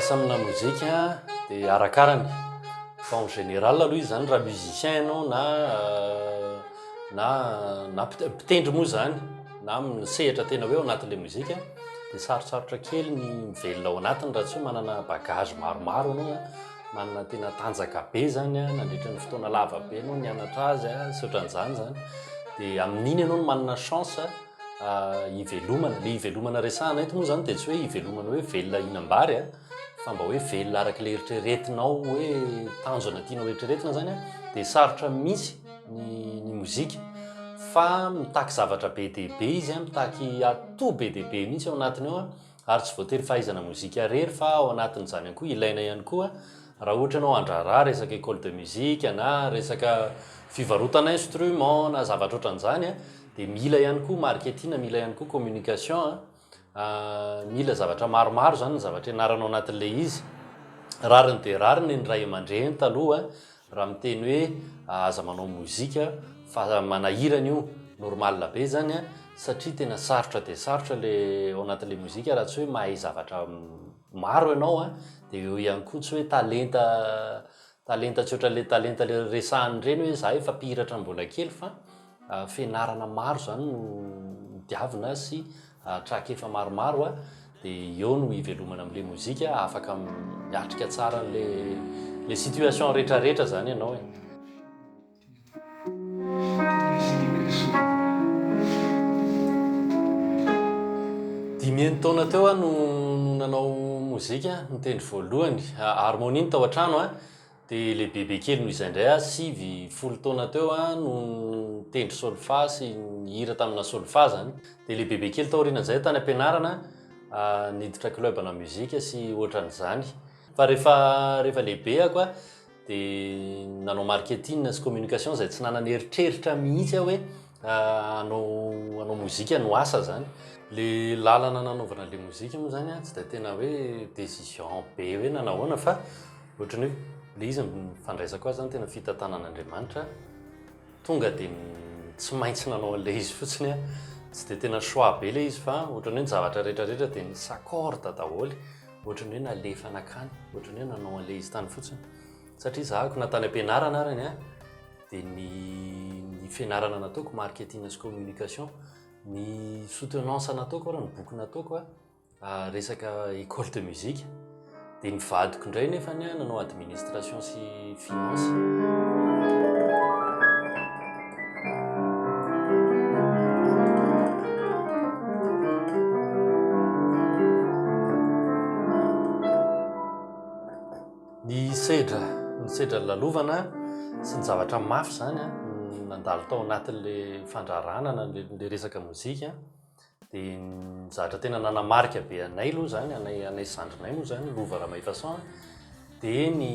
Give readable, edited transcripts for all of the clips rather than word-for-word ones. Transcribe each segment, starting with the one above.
Miasa amina mozika dia arakarany fa en général aloha izy zany raha musicien ianao na na na mpitendry moa zany na amin'ny sehatra tena hoe ao anatin'ilay mozika dia sarotsarotra kely ny mivelona ao anatiny raha tsy hoe manana bagage maromaro ianao a, manana tena tanjaka be zany a, nandritra ny fotoana lava be ianao nianatra azy a sy ohatran'izany zany, dia amin'iny ianao no manana chance hivelomana, le hivelomana resahana eto moa zany dia tsy hoe hivelomana hoe velona hihinam-bary a, fa mba hoe velona araka ilay eritreretinao hoe tanjona tianao eritreretina zany a, dia sarotra mihitsy ny ny mozika fa mitaky zavatra be dia be izy a, mitaky atout be dia be mihitsy ao anatiny ao a, ary tsy voatery fahaizana mozika irery fa ao anatin'izany ihany koa ilaina ihany koa raha ohatra ianao handraharaha resaka école de musique na resaka fivarotana instrument na zavatra ohatran'izany a, dia mila ihany koa marketing, mila ihany koa communication a, mila zavatra maromaro zany ny zavatra ianarana ao anatin'ilay izy. Rariny dia rariny ny ray aman-dreny taloha raha miteny hoe aza manao mozika fa manahirana io, normal be zany a, satria tena sarotra dia sarotra le ao anatin'le mozika raha tsy hoe mahay zavatra maro ianao a, dia eo ihany koa tsy hoe talenta talenta tsy ohatran'le talenta le resahana ireny hoe za efa mpihira hatramin'ny mbola kely fa Fianarana maro izany no diavina sy traikefa maromaro dia eo no hivelomana amin'ilay mozika, afaka miatrika tsara an'ilay situation rehetrarehetra izany ianao e. Dimy enin-taona teo aho no nanao mozika, nitendry voalohany, harmonie ny tao an-trano an, Dia ilay bebe kely noho izay indray aho, sivy, folo taona teo aho no nitendry solfa sy nihira tamina solfa izany. Dia ilay bebe kely taorianan'izay tany am-pianarana, niditra club-na mozika sy ohatran'izany. Fa rehefa rehefa lehibe ako dia nanao marketing sy communication izay tsy nanana eritreritra mihitsy aho hoe hanao hanao mozika no asa izany. Ilay lalana nanaovana ilay mozika moa izany tsy dia tena hoe décision be hoe nanahoana fa Ohatran'ny hoe ilay izy ny fandraisako azy zany tena fitantanan'Andriamanitra, tonga dia tsy maintsy nanao an'ilay izy fotsiny aho, tsy dia tena choix be ilay izy fa ohatran'ny hoe ny zavatra rehetra rehetra dia ni-s'accorde daholo, ohatran'ny hoe nalefa nankany, ohatran'ny hoe nanao an'ilay izy tany fotsiny, satria za ko na tany am-pianarana arany an, dia ny ny fianarana nataoko marketing sy communication, ny soutenance nataoko ary ny boky nataoko an, resaka école de musique, dia ny vadiko indray nefany nanao administration sy finance. Ny sedra, ny sedra lalovana sy ny zavatra mafy izany nandalo tao anatin'ilay fandraharahana na ilay resaka mozika. Dia ny zavatra tena nanamarika be anay aloha izany, anay anay sy zandrinay moa izany, Lova Ramaifason, dia ny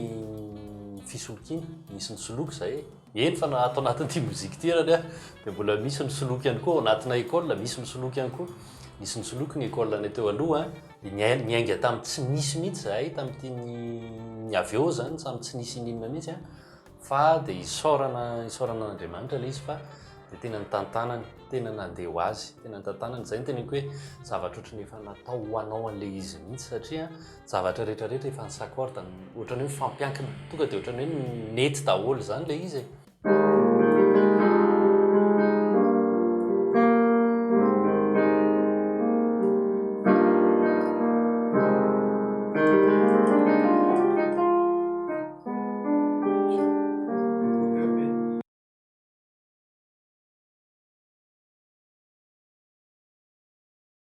fisolokiana, nisy nisoloky izay e. Eny fa na ato anatin'ity mozika ity ary aho dia mbola misy misoloky ihany koa, ao anatina école misy misoloky ihany koa. Nisy nisoloky ny école anay teo aloha, dia niainga tamin'ny tsy nisy mihitsy izahay tamin'ity ny avy eo izany, samy tsy nisy n'inona mihitsy an, fa dia isaorana isaorana an'Andriamanitra ilay izy fa dia tena nitantanany. Tena nandeha ho azy, tena nitantanana, izay no teneniko hoe zavatra ohatran'ny efa natao ho anao an'ilay izy mihitsy satria zavatra rehetra rehetra efa ni-s'accorde, ohatran'ny hoe mifampiankina, tonga dia ohatran'ny hoe nety daholo izany ilay izy e.